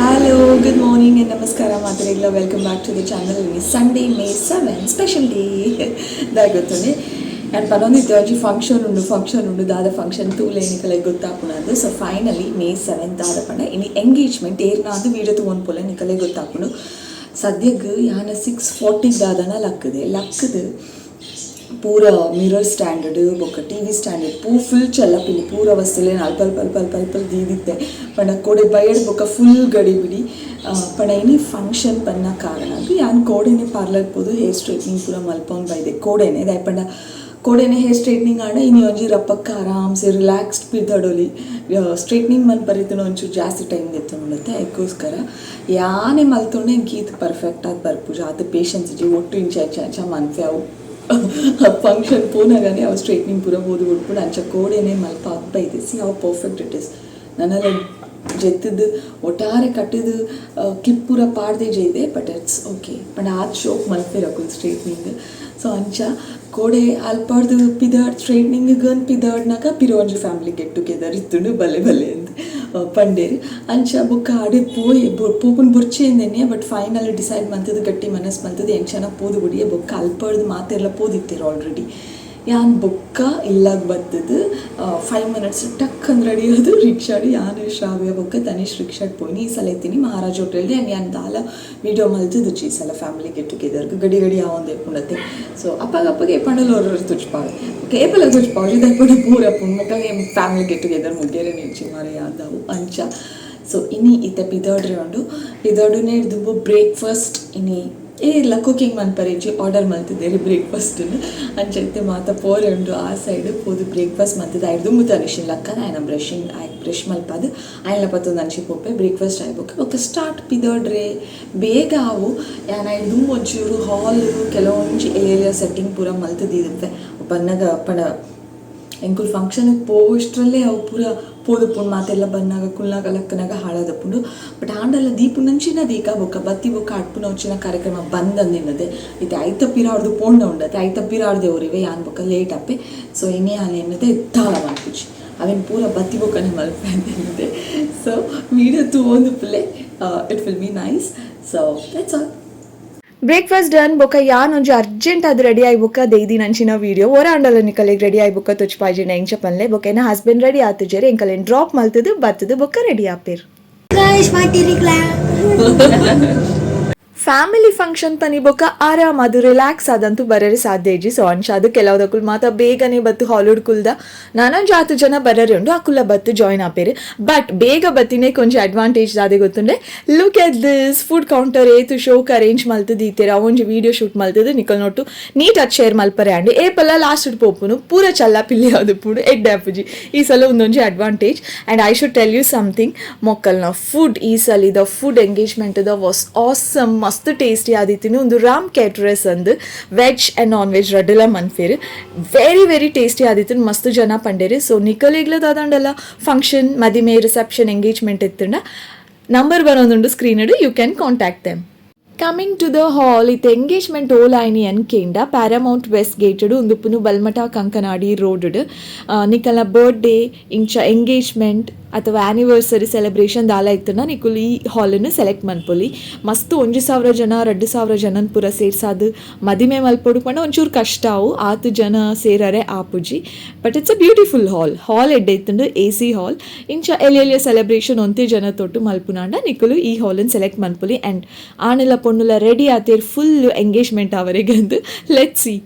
Hello, good morning and ನಮಸ್ಕಾರ ಮಾತೆರೆಗ್ಲ. Welcome back to the channel. Sunday, May 7, special day ದಾಯೆ ಗೊತ್ತುಂಡೆ? And ಪನೊಂದಿತ್ತೆ, ಒಂಜಿ function ಉಂಡು, function ಉಂಡು. ದಾದ ಫಂಕ್ಷನ್ ತೂಲೆ, ನಿಕಲೆಗ್ ಗೊತ್ತಾಪುನದು. ಸೊ ಫೈನಲಿ ಮೇ 7 ದಾದ ಪಂಡ ಇನಿ ಎಂಗೇಜ್ಮೆಂಟ್. ಏರ್ನಾದ್ ವೀಡಿಯೋ ತೂವೊಂದು ಪೋಲೆ, ನಿಕಲೆಗ್ ಗೊತ್ತಾಪುಂಡು. ಸದ್ಯಗ್ ಯಾನ 6:40 ದಾದನ ಲಕ್ಕದೆ. ಲಕ್ಕದು ಪೂರ ಮಿರರ್ ಸ್ಟ್ಯಾಂಡರ್ಡ್ ಬೊಕ್ಕ ಟಿವಿ ಸ್ಟ್ಯಾಂಡರ್ಡ್ ಪೂ ಫುಲ್ ಚಲ್ಲಪಿಲಿ. ಪೂರ ವಸ್ತುಲೇನು ಅಲ್ಪ ಅಲ್ಪ ಅಲ್ಪ ಅಲ್ಪ ಅಲ್ಪ ದೀದಿತ್ತೆ. ಪಂಡ ಕೋಡೆ ಬಯಡ್ ಬೊಕ್ಕ ಫುಲ್ ಗಡಿ ಬಿಡಿ. ಪಂಡ ಇನಿ ಫಂಕ್ಷನ್ ಪನ್ನ ಕಾರಣ ಯಾನ್ ಕೋಡೆನೆ ಪಾರ್ಲರ್ ಪೋದು ಹೇರ್ ಸ್ಟ್ರೈಟ್ನಿಂಗ್ ಪೂರ ಮಲ್ಪೊಂದು ಬೈದೆ ಕೋಡೆನೆ. ದಾಯೆ ಪಂಡ ಕೋಡೆನೆ ಹೇರ್ ಸ್ಟ್ರೈಟ್ನಿಂಗ್ ಆಂಡ ಇನಿ ಒಂಜಿ ರಪ್ಪಕ್ಕ ಆರಾಮ್ಸೆ ರಿಲ್ಯಾಕ್ಸ್ಡ್ ಪಿದಡೊಲಿ. ಸ್ಟ್ರೈಟ್ನಿಂಗ್ ಮನ್ಪರಿತನ ಒಂಚೂರು ಜಾಸ್ತಿ ಟೈಮ್ ದೆತ್ತೊಂಡುತ್ತೆ. ಅದಕ್ಕೋಸ್ಕರ ಯಾನೇ ಮಲ್ತೊಂಡೆ ಎಂಕ್ ಈತ್ ಪರ್ಫೆಕ್ಟ್ ಆದ್ ಬರ್ಪುಜಿ. ಆತ್ ಪೇಷನ್ಸ್ ಇಜ್ಜಿ. ಒಟ್ಟು ಇಂಚ ಇಂಚ ಇಂಚ ಮನ್ಪೆ. ಅವು ಫಂಕ್ಷನ್ ಪೋನಗನೆ ಅವು ಸ್ಟ್ರೈಟ್ನಿಂಗ್ ಪೂರ ಪೋದು ಬುಡ್ಪುಂಡು. ಅಂಚ ಕೋಡೆನೆ ಮಲ್ಪ ಬೈದೆ. See how perfect it is. ನನಲ ಜೆತ್ತದು ಒಟ್ಟಾರೆ ಕಟ್ಟದು ಕ್ಲಿಪ್ ಪೂರ ಪಾಡ್ದೆ ಜೈದೆ, ಬಟ್ it's okay. ಪಂಡ ಆತ್ ಶೋಕ್ ಮಲ್ಪೆರ್ ಅಕುಲು ಸ್ಟ್ರೈಟ್ನಿಂಗ್. ಸೊ ಅಂಚ ಕೋಡೆ ಅಲ್ಪಡ್ದು ಪಿದಡ್, ಸ್ಟ್ರೈಟ್ನಿಂಗ್ ಗನ್ ಪಿದಡ್ನಾಗ ಪಿರ ಒಂಜಿ ಫ್ಯಾಮಿಲಿ ಗೆಟ್ ಟುಗೆದರ್ ಇತ್ತುಂಡು, ಬಲ್ಲೆ ಬಲ್ಲೆ ಅಂದ್ ಪಂಡೇರು. ಅಂಚ ಬೊಕ್ಕ ಅಡೆ ಪೋಯೆ. ಪೋಪುನ್ ಬೊರ್ಚೆಂದೆನೆ, ಬಟ್ ಫೈನಲ್ ಡಿಸೈಡ್ ಮಂತದು, ಗಟ್ಟಿ ಮನಸ್ಸು ಮಂತದು ಎಂಚನ ಪೋದು ಬುಡಿಯೆ. ಬೊಕ್ಕ ಅಲ್ಪಡ್ದು ಮಾತೆರ್ಲ ಪೋದಿತ್ತೆರ್ ಆಲ್ರೆಡಿ. ಯಾನ್ ಬೊಕ್ಕ ಇಲ್ಲಾಗ ಬತ್ತದು 5 ಮಿನಿಟ್ಸ್ ಟಕ್ ಅಂದ್ ರೆಡಿ ಆದು ರಿಕ್ಷಾಡ್ ಯಾನು, ಶ್ರಾವ್ಯ ಬೊಕ್ಕ ತನಿಷ್ ರಿಕ್ಷಾಡ್ ಪೋಯಿನಿ. ಈ ಸಲ ಇತ್ತೀನಿ ಮಹಾರಾಜ್ ಹೋಟೆಲ್. ಆ್ಯಂಡ್ ಯಾನ್ ದಾಲ ವೀಡಿಯೋ ಮಲ್ತುದುಜಿ ಈ ಸಲ ಫ್ಯಾಮಿಲಿ ಗೆಟ್ ಟುಗೆದರ್ಗ್. ಗಡಿ ಗಡಿ ಆವೊಂದು ಇಪ್ಪುಂಡತೆ. ಸೊ ಅಪ್ಪಾಗ ಅಪ್ಪಗೆ ಪಂಡಲ ಒರ್ರು ತುಚ್ಪಾವೆ, ಏಪಲ ತುಚ್ಪಾವೆ. ದಪ್ಪಡ ಪೂರ ಪುಂಡು ಮೊಕ್ಕ ಫ್ಯಾಮಿಲಿ ಗೆಟ್ ಟುಗೆದರ್ ಮುಗ್ಯರೆ ನಿಲ್ಚಿ ಮಾರೆ ಯಾವ್ದಾವು ಅಂಚ. ಸೊ ಇನಿ ಇತ್ತೆ ಪಿದಡ್ರೆ ಉಂಡು. ಪಿದಡುನೇ ದುಂಬು ಬ್ರೇಕ್ಫಾಸ್ಟ್. ಇನಿ ಏರ್ಲ ಕುಕಿಂಗ್ ಮನ್ಪರೆಜ್ಜಿ, ಆರ್ಡರ್ ಮಲ್ತಿದ್ದೇರಿ ಬ್ರೇಕ್ಫಾಸ್ಟ್. ಅಂಚ ಇತ್ತೆ ಮಾತ ಪೋರೆ ಉಂಡು. ಆ ಸೈಡ್ ಪೋದು ಬ್ರೇಕ್ಫಾಸ್ಟ್ ಮಲ್ತದ. ಐಡ್ ದುಂಬು ತನಿಷಿನ್ ಲಕ್ಕದ ಆಯ್ನ ಬ್ರಷಿಂಗ್ ಆಯ್ ಬ್ರಷ್ ಮಲ್ಪಾದು ಆಯ್ನ ಪತ್ತೊಂದು ಅಂಚಿ ಪೋಪೆ. ಬ್ರೇಕ್ಫಾಸ್ಟ್ ಆಯ್ಬೊಕ್ಕ ಬೊಕ್ಕ ಸ್ಟಾರ್ಟ್ ಪಿದಡ್ರೆ. ಬೇಗ ಆವು. ಯಾನ್ ಐಡ್ ದುಂಬು ಒಂಚೂರು ಹಾಲ್ ಕೆಲವೊಂಜಿ ಏರಿಯಾ ಸೆಟ್ಟಿಂಗ್ ಪೂರ ಮಲ್ತದಿರುತ್ತೆ. ಬನ್ನಗ ಪಂಡ ಎಂಕುಲು ಫಂಕ್ಷನ್ಗೆ ಪೋವಷ್ಟರಲ್ಲೇ ಅವು ಪೂರ ಪೋದುಪ್ಪುಂಡು. ಮಾತೆಲ್ಲ ಬನ್ನಾಗ ಕುಲ್ನಾಗ ಲಕ್ಕನಾಗ ಹಾಳಾದಪ್ಪುಂಡು. ಬಟ್ ಆಂಡಲ ದೀಪುನಂಚಿನ ದೀಕ ಬೊಕ್ಕ ಬತ್ತಿ ಬೊಕ್ಕ ಅಡ್ಪುನ వచ్చిನ ಕಾರ್ಯಕ್ರಮ ಬಂದಂದಿನ್ನದೆ. ಇತ್ತೆ ಐತ ಪಿರಾಡ್ದು ಪೋಂಡ ಉಂಡತೆ. ಐತ ಪಿರಾಡ್ದೆ ಅವರಿವೆ. ಯಾನ್ ಬೊಕ್ಕ ಲೇಟ್ ಅಪ್ಪೆ. ಸೊ ಇನಿ ಯಾನ್ ಎನ್ನದೆ ದಾಲ ಮಲ್ಪುಜಿ, ಅವೆನ್ ಪೂರ ಬತ್ತಿ ಬೊಕ್ಕನೆ ಮಲ್ಪೆ ಅಂತಿನ್ನದೆ. ಸೊ video ತೂವೊಂದು ಪುಲ್ಲೆ, it will be nice. So that's all. Breakfast done. ಬೊಕ್ಕ ಯಾನ್ ಒಂಜಿ ಅರ್ಜೆಂಟ್ ಅದು ರೆಡಿ ಆಯಿ ಬೊಕ್ಕ ದೈದಿನಂಚಿನ ವೀಡಿಯೋ. ಒರ ಆಂಡಲ ನಿಕಲೆಗ್ ರೆಡಿ ಆಯಿ ಬೊಕ್ಕ ತುಚ್ಪಾಜಿನ ಎಂಚ ಪನ್ಲೆ. ಬೊಕ್ಕ ಎನ್ನ ಹಸ್ಬೆಂಡ್ ರೆಡಿ ಆತುಜೆರ್. ಎಂಕಲೆನ್ ಡ್ರಾಪ್ ಮಲ್ತದು ಬತ್ತದು ಬೊಕ್ಕ ರೆಡಿ ಆಪೇರ್. ಗಾಯ್ಸ್, ಮಾತಿರಿಗ್ಲಾ? ಫ್ಯಾಮಿಲಿ ಫಂಕ್ಷನ್ ಪನಿ ಬೊಕ್ಕ ಆರಾಮ್ ಅದು ರಿಲ್ಯಾಕ್ಸ್ ಆದಂತೂ ಬರರೆ ಸಾಧ್ಯ ಇಜ್ಜಿ. ಸೊ ಅಂಚ ಅದು ಕೆಲವುದಕ್ಕುಲ್ ಮಾತ ಬೇಗನೆ ಬತ್ತು ಹಾಲಿವುಡ್ ಕುಲ್ದ. ನಾನೊಂಜಿ ಆತು ಜನ ಬರರೆ ಉಂಡು, ಅಕುಲ ಬತ್ತು ಜಾಯ್ನ್ ಆಪೇರು. ಬಟ್ ಬೇಗ ಬತ್ತಿನೇ ಕೊಂಚ ಅಡ್ವಾಂಟೇಜ್ ದಾದೆ ಗೊತ್ತುಂಡೆ? Look at this food counter. ಏತು ಶೋಕ್ ಅರೇಂಜ್ ಮಲ್ತದು ದೀತೆರ್. ಅವೊಂಜಿ ವೀಡಿಯೋ ಶೂಟ್ ಮಲ್ತದು ನಿಕಲ್ ನೊಟ್ಟು ನೀಟ್ ಅದ್ ಶೇರ್ ಮಲ್ಪರೆ. ಅಂಡ್ ಏಪಲ್ಲ ಲಾಸ್ಟ್ ಪೋಪುನು, ಪೂರ ಚಲ್ಲ ಪಿಲ್ಲಿ ಅದು ಪೂಡು ಎಡ್ಡೆ ಆಪುಜಿ. ಈ ಸಲ ಒಂದೊಂಜಿ advantage. And I should tell you something, ಮೊಕ್ಕಲ್ನ food ಈ ಸಲ the food engagement the was awesome. ಮಸ್ತ್ ಟೇಸ್ಟಿ ಆದಿತ್ತಿನಿ. ಒಂದು ರಾಮ್ ಕ್ಯಾಟ್ರಸ್ ಅಂದ್ ವೆಜ್ ಆ್ಯಂಡ್ ನಾನ್ ವೆಜ್ ರಡ್ಡುಲ ಮನ್ಫೇರ್. ವೆರಿ ವೆರಿ ಟೇಸ್ಟಿ ಆದಿತ್ತಿನ, ಮಸ್ತ್ ಜನ ಪಂಡೇರಿ. ಸೊ ನಿಕಲೆಗ್ಲ ದಾದಂಡಲ ಫಂಕ್ಷನ್, ಮದಿಮೆ, ರಿಸೆಪ್ಷನ್, ಎಂಗೇಜ್ಮೆಂಟ್ ಇತ್ತುಂಡ ನಂಬರ್ ಬರೋದುಂಡು screen, you can contact them. Coming to the hall, ಇತ್ತೆ ಎಂಗೇಜ್ಮೆಂಟ್ ಓಲ್ ಆಯ್ನಿ ಅನ್ಕೇಂಡ ಪ್ಯಾರಾಮೌಂಟ್ ವೆಸ್ಟ್ ಗೇಟೆಡ್ ಉಂದುಪುನು ಬಲ್ಮಠ ಕಂಕನಾಡಿ ರೋಡ್. ನಿಕಲ್ನ ಬರ್ತ್ಡೇ ಇಂಚ ಎಂಗೇಜ್ಮೆಂಟ್ ಅಥವಾ ಆನಿವರ್ಸರಿ ಸೆಲೆಬ್ರೇಷನ್ ದಾಲ ಇತ್ತುಂಡ ನಿಕುಲು ಈ ಹಾಲನ್ನು ಸೆಲೆಕ್ಟ್ ಮನ್ಪೊಲಿ. ಮಸ್ತ್ 1000 ಜನ, 2000 ಜನನ್ ಪೂರ ಸೇರ್ಸಾದು ಮದಿಮೆ ಮಲ್ಪೊಡು ಪಂಡ ಒಂಚೂರು ಕಷ್ಟ. ಅವು ಆತು ಜನ ಸೇರರೆ ಆಪುಜಿ. But it's a beautiful hall. Hall ಎಡ್ಡೆ ಇತ್ತುಂಡು, ಎಸಿ ಹಾಲ್. ಇಂಚ ಎಲ್ಲಿ ಎಲ್ಲಿಯ ಸೆಲೆಬ್ರೇಷನ್ ಒಂತೆ ಜನ ತೊಟ್ಟು ಮಲ್ಪುನಾಂಡ ನಿಕುಲು ಈ ಹಾಲನ್ನು ಸೆಲೆಕ್ಟ್ ಮನ್ಪೊಲಿ. ಆ್ಯಂಡ್ ಆಣುಲ ಪೊಣ್ಣುಲ ರೆಡಿ ಆತೇರ್ ಫುಲ್ ಎಂಗೇಜ್ಮೆಂಟ್ ಅವರಿಗೆ ಅಂದು. Let see.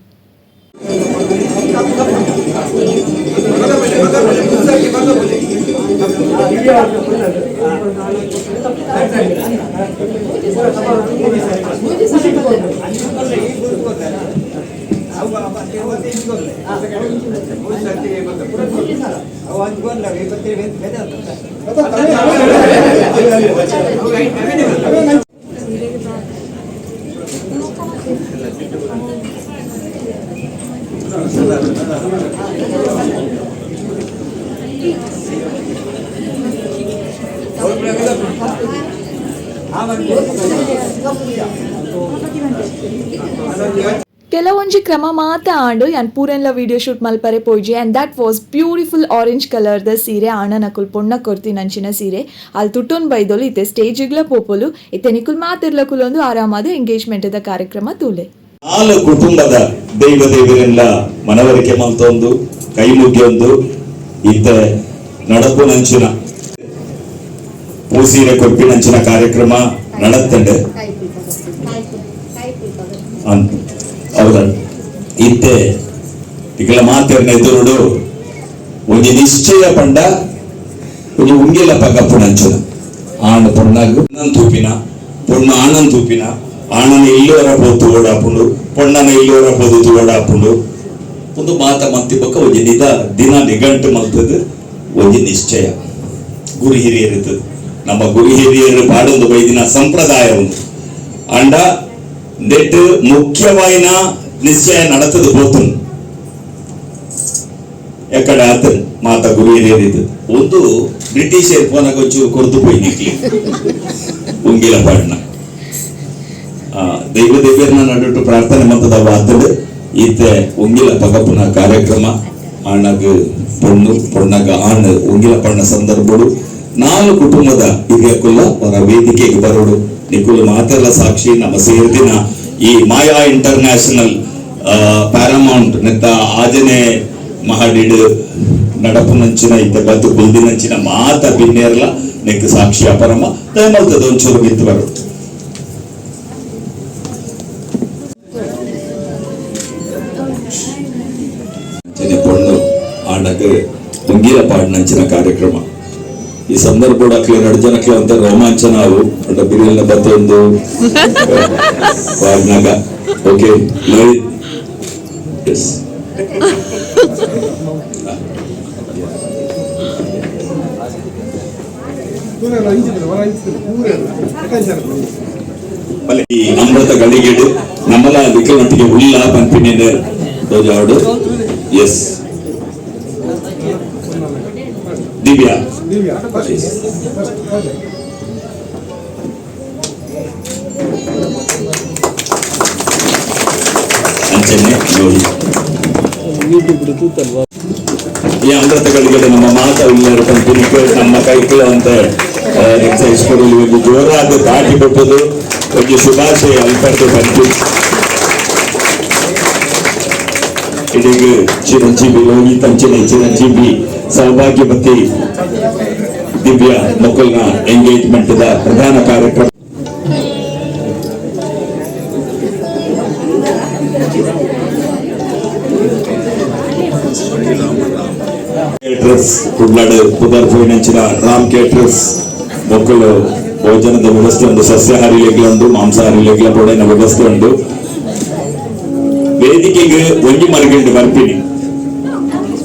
ಕೆಲವೊಂಜಿ ಕ್ರಮ ಮಾತ ಆಂಡ್ ಯಾನ್ ಪೂರೆನ್ಲ ವಿಡಿಯೋ ಶೂಟ್ ಮಲ್ಪರೆ ಪೋಯಿಜೆ. And that was beautiful orange colour ದ ಸೀರೆ, ಆಣನಕುಲ್ ಪೊಣ್ಣ ಕೊರ್ತಿನಂಚಿನ ಸೀರೆ. ಅಲ್ ತುಟ್ಟೊಂದು ಬೈದೊಲು, ಇತ್ತೆ ಸ್ಟೇಜಿಗ್ಲ ಪೋಪೊಲು. ಇತ್ತೆ ನಿಕುಲ್ ಮಾತೆರ್ಲ ಕುಲೊಂದು ಆರಾಮಾದ ಎಂಗೇಜ್ಮೆಂಟ್ ದ ಕಾರ್ಯಕ್ರಮ ತೂಲೆ. ನಾಲ್ ಕುಟುಂಬದ ದೈವ ದೇವರೆಲ್ಲ ಮನವರಿಕೆ ಮಲ್ತೊಂದು ಕೈ ಮುಗಿಯೊಂದು ಇತ್ತೆ ನಡಪುನಂಚಿನ ಪೂಸೀರೆ ಕೊರ್ಪಿನಂಚಿನ ಕಾರ್ಯಕ್ರಮ ನಡತ್ತಂಡೆ ಅಂತ ಹೌದ. ಇತ್ತೆ ಇಕಲ ಮಾತೆರ್ನ ಎದುರುಡು ಒಂಜಿ ನಿಶ್ಚಯ ಪಂಡ ಒಂಜಿ ಉಂಗಿಲ ಪಗಪ್ಪುನಂಚಿನ. ಆಣ್ ಪೊಣ್ಣಗ್ ತೂಪಿನ, ಪೊಣ್ಣು ಆಣನ್ ತೂಪಿನ, ಆಣನ ಇಲ್ಲೋರ ಪೋತು ಓಡಾಪುಂಡು, ಪೊಣ್ಣನ ಇಲ್ಲೋರ ಪೋದು ಓಡಾಪುಂಡು. ಒಂದು ಮಾತ ಮಂತಿ ಬೊಕ್ಕ ಒಂಜಿ ನಿದ ದಿನ ನಿಘಂಟು ಮಲ್ತದು ಒಂಜಿ ನಿಶ್ಚಯ ಗುರು ಹಿರಿಯರಿರ್ತದೆ. ನಮ್ಮ ಗುರು ಹಿರಿಯರು ಪಾಡೊಂದು ಬೈದಿನ ಸಂಪ್ರದಾಯ ಉಂದು. ಅಂಡ ನೆಟ್ ಮುಖ್ಯವಾಯಿನ ನಿಶ್ಚಯ ನಡತದ ಪೋತುಂಡು ಎಕ್ಕಡ ಆತ ಮಾತ ಗುರು ಹಿರಿಯರಿದ್ದು. ಒಂದು ಬ್ರಿಟಿಷರ್ ಪೋನಾಗ ಒಂಚೂರು ಕೊರ್ದು ಪೋಯಿ ನಿಕ್ಲಿ ಉಂಗಿಲ ಪಾಡ್ನ. ದೈವ ದೇವಿಯರ್ನ ನಡುಟು ಪ್ರಾರ್ಥನೆ ಮಂತದ ವಾತಡು ಈತೆ ಉಂಗಿಲ ಪಗಪುನ ಕಾರ್ಯಕ್ರಮ. ಆಣಗ್ ಪೊಣ್ಣು, ಪೊಣ್ಣಗ ಆಣ್ ಉಂಗಿಲ ಪಣ್ಣ ಸಂದರ್ಭಡು ನಾಲ್ಕು ಕುಟುಂಬದ ಹಿರಿಯಕುಲ್ಲ ಅವರ ವೇದಿಕೆಗೆ ಬರೋಡು. ನಿಕುಲು ಮಾತೆಲ್ಲ ಸಾಕ್ಷಿ. ನಮ್ಮ ಸೇರ್ದಿನ ಈ ಮಾಯಾ ಇಂಟರ್ನ್ಯಾಷನಲ್ ಪ್ಯಾರಾಮೌಂಟ್ ನೆತ್ತ ಆಜನೆ ಮಹಡಿಡ್ ನಡಪುನಂಚಿನ ಇತ್ತೆ ಬತ್ತು ಕುಲ್ದಿನಂಚಿನ ಮಾತ ಬಿನ್ನೇರ್ಲ ನೆಕ್ ಸಾಕ್ಷಿ ಅಪರಮ. ದಯಮಲ್ತದ ಒಂಚೂರು ಬಿತ್ತು ಬರೋಡು. ಅಂಚನೆ ಪೊಣ್ಣು ಆಣಗ್ ಉಂಗಿಲ ಪಾಡ್ನಂಚಿನ ಕಾರ್ಯಕ್ರಮ. ಈ ಸಂದರ್ಭ ಅಕ್ಲೆ ಎರಡು ಜನಕ್ಕೆ ಅಂತ ರೋಮಾಂಚನ ಅವು ಅಂಡ ಬಿರಿಯಲ್ನ ಬತ್ತೊಂದು ಪಾಡ್ನಾಗ. Okay, Lohit, yes. ಈ ಅಮೃತ ಗಳಿಗೆಡು ನಮ್ಮಲ ವಿಕಲನೊಟ್ಟಿಗೆ ಉಲ್ಲ ಪನ್ಪಿನೇನು ತೋಜಾವಡು. ಎಸ್, ದಿವ್ಯಾ. Yes. ಅಂಚನೆ ಲೋಹಿತ್. ಈ ಅಮೃತ ಗಳಿಗೆ ನಮ್ಮ ಮಾತ ಉಳ್ಳರು ಪನ್ಪಿನಕ್ಕೆ ನಮ್ಮ ಕೈಕುಲ ಅಂತ ಎಕ್ಸೈಸ್ ಕೊಡಲು ಒಂದು ಜೋರಾದ ದಾಟಿ ಕೊಟ್ಟದು ಒಂದು ಶುಭಾಶಯ ಅಲ್ಪರ್ದು ಪನ್ಪಿ. ಇದೀಗ ಚಿರಂಜೀವಿ ಲೋಹಿತ್ ಅಂಚನೆ ಚಿರಂಜೀವಿ ಸೌಭಾಗ್ಯವತಿ ದಿವ್ಯ ಮಕ್ಕಳನ್ನ ಎಂಗೇಜ್ಮೆಂಟ್ ಪ್ರಧಾನ ಕಾರ್ಯಕ್ರಮ. ಕೇಟರರ್ಸ್, ಕುಡ್ಲಾಡು ಪುದರ್ ಪೋಯಿನಂಚಿನ ರಾಮ್ ಕೇಟರರ್ಸ್ ಮೊಕ್ಕಲು ಭೋಜನದ ವ್ಯವಸ್ಥೆ ಉಂಟು. ಸಸ್ಯಾಹಾರಿ ಲೆಗ್ಲ ಉಂಟು, ಮಾಂಸಾಹಾರಿ ಲೆಗ್ಲ ಬೋಡೈನ ವ್ಯವಸ್ಥೆ ಉಂಟು. ವೇದಿಕೆಗೆ ಒಂಜಿ ಮರಗಿಂಡು ಬರ್ಪಿನಿ.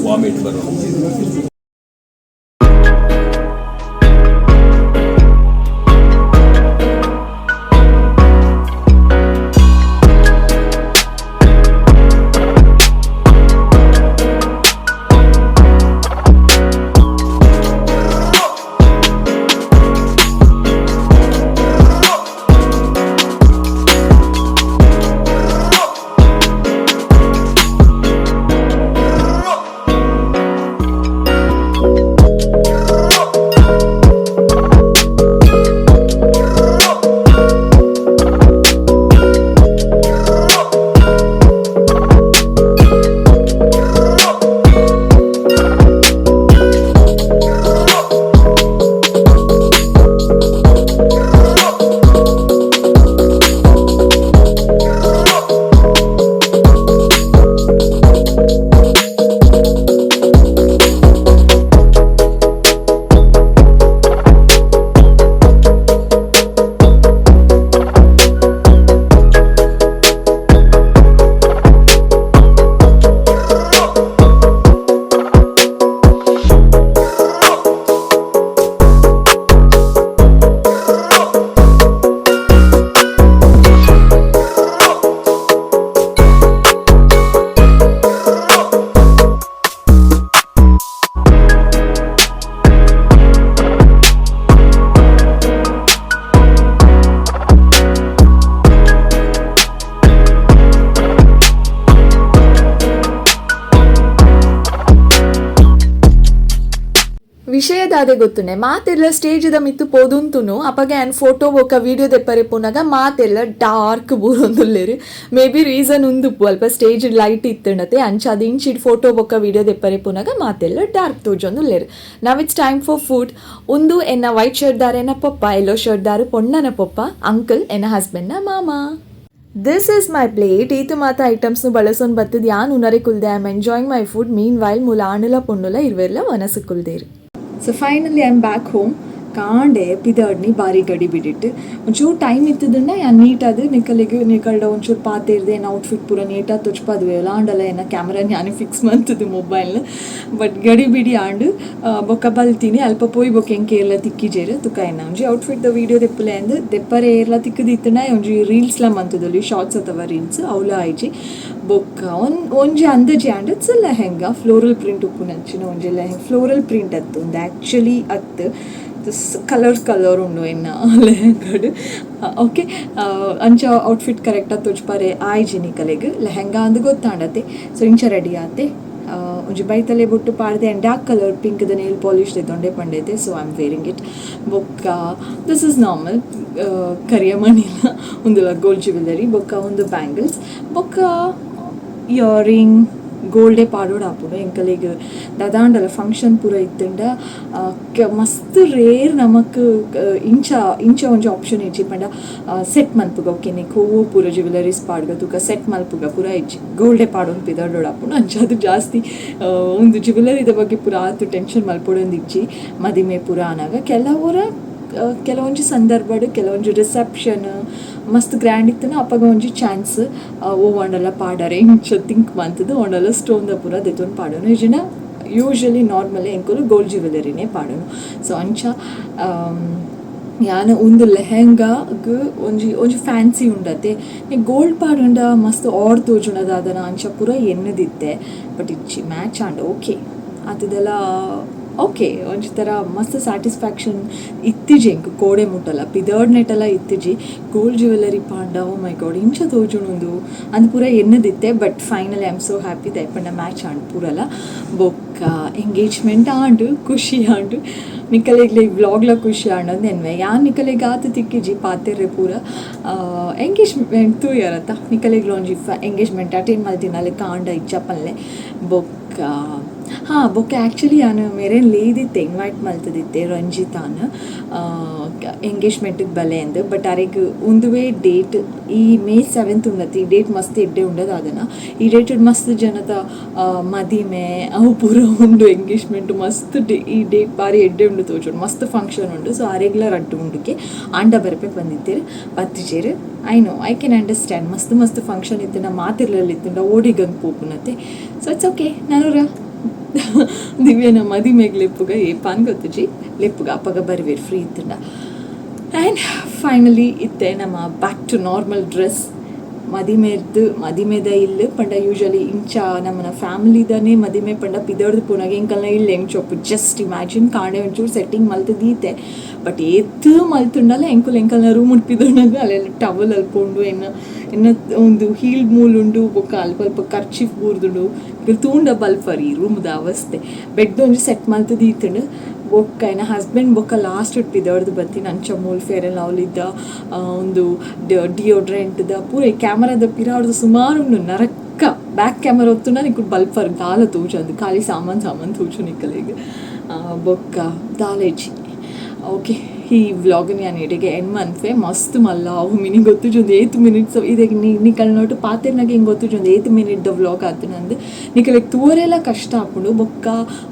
ವಾಮಿಟ್ ಬರೋ ದಾದೆ ಗೊತ್ತುನೆ, ಮಾತೆಲ್ಲ ಸ್ಟೇಜ್ ದ ಮಿತ್ತು ಪೋದುಂತುನು. ಅಪಗ ಯಾನ್ ಫೋಟೋ ಬೊಕ್ಕ ವಿಡಿಯೋ ದೆಪ್ಪರೆ ಪೋನಾಗ ಮಾತೆಲ್ಲ ಡಾರ್ಕ್ ಬೂರೊಂದುಲ್ಲೆರ್. ಮೇ ಬಿ ರೀಸನ್ ಉಂದುಪ್ಪು, ಅಲ್ಪ ಸ್ಟೇಜ್ ಲೈಟ್ ಇತ್ತುಂಡತೆ, ಅಂಚ ಅದು ಇಂಚಿಡ್ ಫೋಟೋ ಬೊಕ್ಕ ವಿಡಿಯೋ ದೆಪ್ಪರೆ ಪೋನಾಗ ಮಾತೆಲ್ಲ dark ತೋಜೊಂದುಲ್ಲೆರ್. Now it's time for food. ಉಂದು ಎನ್ನ ವೈಟ್ ಶರ್ಟ್ ದಾರ್ ಎನ್ನ ಪೊಪ್ಪ, ಎಲ್ಲೋ ಶರ್ಟ್ ದಾರು ಪೊಣ್ಣನ ಪೊಪ್ಪ, ಅಂಕಲ್ ಎನ್ನ ಹಸ್ಬೆಂಡ್ ನ ಮಾಮ. This is my plate. ಈತು ಮಾತ ಐಟಮ್ಸ್ ಬಳಸೋನ್ ಬತ್ತದ. ಯಾನ್ ಉನರೆ ಕುಲ್ದೆ. I am enjoying my food. Meanwhile ಮೂಲ ಆಣುಲ ಪೊಣ್ಣುಲ ಇರ್ವೆರ್ಲ ವನಸು ಕುಲ್ದೇರು. So finally I am back home. ಕಾಂಡೆ ಪಿದರ್ಡ್ನಿ ಬಾರಿ ಗಡಿ ಬಿಡಿಟ್ಟು. ಒಂಚೂರು ಟೈಮ್ ಇತ್ತದಂಡ ಯಾನ್ ನೀಟಾದ ನಿಕಲಿಗೆ ನಿಕಲ್ಡ ಒಂಚೂರು ಪಾತೆರ್ದೆ, ಎನ್ನ ಔಟ್ಫಿಟ್ ಪೂರ ನೀಟಾಗಿ ತೊಚ್ಪಾದ್ವೆ. ಆಂಡಲ ಎನ್ನ camera Yane fix ಮಂತದ್ದು mobile. But ಗಡಿ ಬಿಡಿ ಆಂಡ್. ಬೊಕ್ಕ ಬಲ್ತೀನಿ ಅಲ್ಪ ಪೋಯಿ ಬೊಕ್ಕ ಎಂಕೆ ಏರ್ಲ ತಿಕ್ಕಿಜೇರು. ತುಕ ಎನ್ನ ಒಂಜಿ ಔಟ್ಫಿಟ್ ದ ವೀಡಿಯೋ ದೆಪ್ಪುಲೆ ಅಂದ್ ದೆಪ್ಪರೆ ಏರ್ಲ ತಿಕ್ಕದಿತ್ತಂಡ ಒಂಜಿ ರೀಲ್ಸ್ಲ ಮಂತದಲ್ಲಿ, ಶಾರ್ಟ್ಸ್ ಅಥವಾ ರೀಲ್ಸ್, ಅವಲ ಆಯ್ಜಿ. ಬೊಕ್ಕ ಒಂಜಿ ಅಂದಾಜಿ ಆಂಡ್. It's lehenga, floral print ಉಪ್ಪುನಂಚಿನ ಒಂಜಿ ಲೆಹೆಂಗ. ಫ್ಲೋರಲ್ ಪ್ರಿಂಟ್ ಅತ್ತು ಒಂದು ಆ್ಯಕ್ಚುಲಿ ಅತ್ತು, this colour colour ಉಂಡು ಎನ್ನ ಲೆಹಂಗಾಡ್. ಓಕೆ, ಅಂಚ ಔಟ್ಫಿಟ್ ಕರೆಕ್ಟಾಗಿ ತೋಜ್ಪಾರೆ ಆಯ್ಜಿ ನಿಕಲೆಗ್. ಲೆಹಂಗಾ ಅಂದ್ ಗೊತ್ತಾಂಡತೆ. ಸೊ ಇಂಚ ರೆಡಿ ಆತೆ. ಒಂಜಿ ಬೈತಲೆ ಬೊಟ್ಟು ಪಾಡ್ದೆ and dark colour pink the nail polish ದೆತೊಂಡೆ ಪಂಡೈತೆ. So I am wearing it. ಬೊಕ್ಕ this is normal ಕರಿಯ ಮಣಿಲ, ಒಂದು ಗೋಲ್ಡ್ ಜ್ಯುವೆಲರಿ, ಬೊಕ್ಕ ಒಂದು ಬ್ಯಾಂಗಲ್ಸ್, ಬೊಕ್ಕ ಇಯರಿಂಗ್ ಗೋಲ್ಡೆ ಪಾಡೋಡು ಆಪುಂಡು. ಎಂಕಲೆಗ್ ದಾದಾಂಡಲ ಫಂಕ್ಷನ್ ಪೂರ ಇತ್ತುಂಡ ಮಸ್ತ್ ರೇರ್ ನಮಕ್ ಇಂಚ ಇಂಚ ಒಂಜಿ ಆಪ್ಷನ್ ಇಜ್ಜಿ. ಪಂಡ ಸೆಟ್ ಮಲ್ಪುಗ, ಓಕೆ ನಿಕ್ ಹೂವು ಪೂರ ಜ್ಯುವೆಲರೀಸ್ ಪಾಡ್ಗ ತುಕ ಸೆಟ್ ಮಲ್ಪುಗ ಪೂರ ಇಜ್ಜಿ. ಗೋಲ್ಡೆ ಪಾಡೊಂದು ಪಿದರ್ಡೋಡು ಆಪುಂಡು. ಅಂಚ ಅದು ಜಾಸ್ತಿ ಒಂದು ಜ್ಯುವೆಲರಿದ ಬಗ್ಗೆ ಪೂರ ಆತು ಟೆನ್ಷನ್ ಮಲ್ಪೊಡೊಂದು ಇಜ್ಜಿ. ಮದಿಮೆ ಪೂರ ಆನಾಗ ಕೆಲವರ ಕೆಲವೊಂಜಿ ಸಂದರ್ಭಡ್, ಕೆಲವೊಂಜಿ ರಿಸೆಪ್ಷನ್ ಮಸ್ತ್ ಗ್ರ್ಯಾಂಡ್ ಇತ್ತುನ ಅಪಗ ಒಂಜಿ ಚಾನ್ಸ್ ಓ ಒಂಡಲ ಪಾಡರೆ ಇಂಚ ಥಿಂಕ್ ಮಂತುದು ಒಂಡಲ ಸ್ಟೋನ್ ದ ಪೂರ ದೆತೊಂದು ಪಾಡೋನು. ಇಜ್ಜಿಂಡ ಯೂಶಲಿ ನಾರ್ಮಲ್ ಎಂಕುಲು ಗೋಲ್ಡ್ ಜ್ಯುವೆಲರಿನೇ ಪಾಡೋನು. ಸೊ ಅಂಚ ಯಾನ್ ಉಂದು ಲೆಹೆಂಗಾಗ್ ಒಂಜಿ ಒಂಜಿ ಫ್ಯಾನ್ಸಿ ಉಂಡತೆ, ಗೋಲ್ಡ್ ಪಾಡುಂಡ ಮಸ್ತ್ ಆಡ್ ತೋಜುಂಡ ದಾದನ ಅಂಚ ಪೂರ ಎನ್ನುದಿತ್ತೆ. ಬಟ್ ಇಜ್ಜಿ, ಮ್ಯಾಚ್ ಆಂಡ್, ಓಕೆ ಆತದೆಲ್ಲ ಓಕೆ. ಒಂಜಿ ಥರ ಮಸ್ತ್ ಸ್ಯಾಟಿಸ್ಫ್ಯಾಕ್ಷನ್ ಇತ್ತಿಜಿ ಎಂಕ್ ಕೋಡೆ ಮುಟ್ಟಲ, ಪಿದರ್ಡ್ ನೆಟಲ ಇತ್ತಿಜಿ. ಗೋಲ್ಡ್ ಜ್ಯುವೆಲರಿ ಪಾಂಡ, ಓ ಮೈ ಗಾಡ್, ಇಂಚ ತೋಜುಂಡು ಅಂದ್ ಪೂರ ಎನ್ನುದಿತ್ತೆ. But finally I am so happy ದಯಪಂಡ match and ಪೂರಲ. ಬೊಕ್ಕ ಎಂಗೇಜ್ಮೆಂಟ್ ಆಂಡ್, ಖುಷಿ ಆಂಡ್. ನಿಕಲೆಗ್ಲ ಈ ವ್ಲಾಗ್ಲ ಖುಷಿ ಆಂಡ್ ಅಂದ್ ಎನ್ವೆ. ಯಾನ್ ನಿಕಲೆಗ್ ಆತ್ ತಿಕ್ಕಿಜಿ ಪಾತೆರ್ರೆ ಪೂರ. ಎಂಗೇಜ್ಮೆಂಟ್ ತೂಯರತ್ತ, ನಿಕಲೆಗ್ಲ ಒಂಜಿ ಎಂಗೇಜ್ಮೆಂಟ್ ಅಟೆಂಡ್ ಮಲ್ತಿನ ಕಾಂಡ ಇಜ್ಜ ಪನ್ಲೆ. ಬೊಕ್ಕ ಹಾಂ, ಬೊಕ್ಕ ಆ್ಯಕ್ಚುಲಿ ಯಾನ್ ಮೇರೆನ್ ಲೇದಿತ್ತೆ, ಇನ್ವೈಟ್ ಮಲ್ತದಿತ್ತೆ ರಂಜಿತಾನ್ ಎಂಗೇಜ್ಮೆಂಟಿಗೆ ಬಲೆ ಅಂದ್. ಬಟ್ ಅರೆಗ್ ಉಂದುವೇ ಡೇಟ್, ಈ ಮೇ 7 ಉಂಡತಿ, ಈ ಡೇಟ್ ಮಸ್ತ್ ಎಡ್ಡೆ ಉಂಡದ ಅದನ್ನ. ಈ ಡೇಟ್ ಮಸ್ತ್ ಜನತ ಮದಿಮೆ ಅವು ಪೂರ ಉಂಡು, ಎಂಗೇಜ್ಮೆಂಟ್ ಮಸ್ತ್ ಡೇ. ಈ ಡೇಟ್ ಬಾರಿ ಎಡ್ಡೆ ಉಂಡು ತೋಜುಂಡು, ಮಸ್ತ್ ಫಂಕ್ಷನ್ ಉಂಡು. ಸೊ ಅರೆಗ್ಲ ರಡ್ಡು ಉಂಡುಕೆ ಆಂಡ ಬರಪೆ ಬಂದಿತ್ತೇರು ಬತ್ತಿಜೇರು. I know, I can understand. ಮಸ್ತ್ ಮಸ್ತ್ ಫಂಕ್ಷನ್ ಇತ್ತು, ನಾ ಮಾತಿರ್ಲಲ್ಲಿ ಇತ್ತುಂಡ ಓಡಿಗಂಗ್ ಪೋಪುನತೆ. ಸೊ it's okay. ನಾನೂರ ದಿವ್ಯನ ಮದಿಮೆಗ್ ಲೆಪ್ಪುಗ ಏಪಾನ್ ಗೊತ್ತುಜಿ, ಲೆಪ್ಪುಗ ಅಪಗ ಬರ್ವೇರು ಫ್ರೀ ಇತ್ತುಂಡ. ಆ್ಯಂಡ್ ಫೈನಲಿ ಇತ್ತೆ ನಮ್ಮ ಬ್ಯಾಕ್ ಟು ನಾರ್ಮಲ್ ಡ್ರೆಸ್. ಮದಿಮೆರ್ದು ಮದಿಮೆದ ಇಲ್ಲು ಪಂಡ ಯೂಶಲಿ ಇಂಚ ನಮ್ಮನ ಫ್ಯಾಮಿಲಿದನೇ ಮದಿಮೆ ಪಂಡ ಪಿದರ್ದು ಪೋನಾಗ ಎಂಕಲ್ನ ಇಲ್ಲು ಎಂಚೊಪ್ಪು, ಜಸ್ಟ್ ಇಮ್ಯಾಜಿನ್. ಕಾಂಡೆ ಒಂಚೂರು ಸೆಟ್ಟಿಂಗ್ ಮಲ್ತು ದೀತೆ. ಬಟ್ ಏತ್ ಮಲ್ತುಂಡಲ ಎಂಕುಲು ಎಂಕಲ್ನ ರೂಮ್ ಪಿದರ್ನಾಗ ಅಲ್ಲೆಲ್ಲ ಟವಲ್ ಅಲ್ಪೊಂಡು, ಎನ್ನ ಎನ್ನ ಒಂದು ಹೀಲ್ ಮೂಲುಂಡು, ಬೊಕ್ಕ ಅಲ್ಪ ಅಲ್ಪ ಕರ್ಚಿಫ್ ಬೂರ್ದುಂಡು. ತೂಂಡ ಬಲ್ಪರ್ ಈ ರೂಮ್ದ ಅವಸ್ಥೆ. ಬೆಡ್ ಒಂಜಿ ಸೆಟ್ ಮಲ್ತು ದೀತುಂಡು. ಬೊಕ್ಕ ಎನ್ನ ಹಸ್ಬೆಂಡ್ ಬೊಕ್ಕ ಲಾಸ್ಟ್ ಪಿದರ್ದು ಬತ್ತೀನಿ. ಅಂಚ ಮೂಲ್ ಫೇರ್ ಅಂಡ್ ಲವ್ಲಿದ ಒಂದು ಡಿಯೋಡ್ರೆಂಟ್ದ ಪೂರ ಕ್ಯಾಮರಾದ ಪಿರಾಡ್ದು ಸುಮಾರು ಉಂಡು ನರಕ್ಕ. ಬ್ಯಾಕ್ ಕ್ಯಾಮರಾ ಹೊತ್ತುಂಡ ನಿಕ್ಕುಡು ಬಲ್ಪರ್ ದಾಲ ತೋಜಂದು, ಖಾಲಿ ಸಾಮಾನು ಸಾಮಾನು ತೋಜು ನಿಕ್ಕಲೆಗ್. ಬೊಕ್ಕ ದಾಲೇಜಿ. ಓಕೆ, ಈ ವ್ಲಾಗ್ನ ನಾನು ಇಡೆಗೆ ಎಂಡ್ ಮನ್ಪೆ. ಮಸ್ತ್ ಮಲ್ಲ ಅವು ಮಿನಿ ಗೊತ್ತುಜೊಂದು ಏತ್ ಮಿನಿಟ್ಸ್ ಇದೆ. ನಿಕಲ್ ನೋಟು ಪಾತೆರ್ನಾಗ ಹಿಂಗೆ ಗೊತ್ತುಜೊಂದು ಏತ್ ಮಿನಿಟ್ the vlog ಆತು ನಂದು. ನಿಕಲೆಗ್ ತೂವರೆಲ್ಲ ಕಷ್ಟ ಆಪುಂಡು. ಬೊಕ್ಕ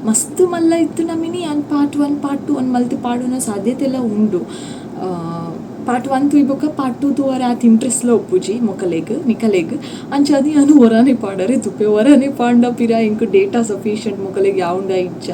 ಮಸ್ತ್ ಮಲ್ಲ ಇತ್ತು ನಮಿನಿ ಯಾನ್ ಪಾರ್ಟ್ 1, ಪಾರ್ಟ್ 2 ಅನ್ ಮಲ್ತ್ ಪಾಡುನ ಸಾಧ್ಯತೆ ಎಲ್ಲ ಉಂಡು. ಪಾರ್ಟ್ 1 ತೂಯಿ ಬೊಕ್ಕ ಪಾರ್ಟ್ 2 ತೂವರೆ ಆತ್ ಇಂಟ್ರೆಸ್ಟ್ಲ ಉಪ್ಪುಜಿ ಮೊಕಲೆಗ್, ನಿಕಲೆಗ್. ಅಂಚಾದ್ ಯಾನ್ ಒರಾನೆ ಪಾಡರೆ ತುಪೆ. ಒರಾನೆ ಪಾಂಡ ಪಿರ ಎಂಕ್ ಡೇಟಾ ಸಫಿಷಿಯಂಟ್ ಮೊಕಲೆಗ್ ಯಾವುಂಡ ಇಜ್ಜ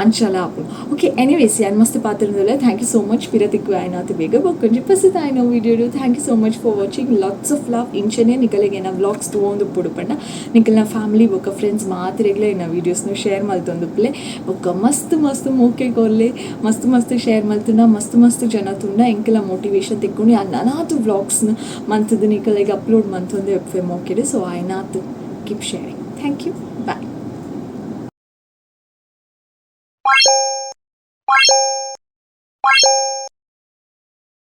ಅಂಚಲ ಆಪುಂಡು. ಓಕೆ, ಎನಿವೇಸ್, ಯಾನ್ ಮಸ್ತ್ ಪಾತೆರ್ನದಲ್ಲ. Thank you so much. ಪಿರ ತಿಕ್ಕು ಆಯ್ನಾತ್ ಬೇಗ ಬೊಕ್ಕೊಂಜಿ ಪಸತ್ ಆಯ್ನ video. Thank you so much for watching. Lots of love. ಇಂಚನೆ ನಿಕಲೆಗ್ ಏನ ವ್ಲಾಗ್ಸ್ ತೂವೊಂದು ಉಪ್ಪುಡು ಪಂಡ ನಿಕಲ್ನ ಫ್ಯಾಮಿಲಿ ಬೊಕ್ಕ ಫ್ರೆಂಡ್ಸ್ ಮಾತ್ರೆಗ್ಲ ಏನ ವೀಡಿಯೋಸ್ನು ಶೇರ್ ಮಲ್ತೊಂದುಪ್ಪುಲೆ. ಬೊಕ್ಕ ಮಸ್ತ್ ಮಸ್ತ್ ಮೋಕೆ ಕೊರ್ಲೆ. ಮಸ್ತ್ ಮಸ್ತ್ ಶೇರ್ ಮಲ್ತುಂಡ ಮಸ್ತ್ ಮಸ್ತ್ ಜನ ತುಂಡ ಎಂಕೆಲ ಮೋಟಿವೇಶನ್ ತಿಕ್ಕೊಂಡು ಯಾನ್ ನನಾತ್ ವ್ಲಾಗ್ಸ್ನ ಮಂತದ ನಿಕಲೆಗ್ ಅಪ್ಲೋಡ್ ಮಂತೊಂದು ಎಪ್ಪೆ ಮೋಕೆಡ್. ಸೊ ಆಯ್ನಾತ್ ಕೀಪ್ ಶೇರಿಂಗ್. Thank you.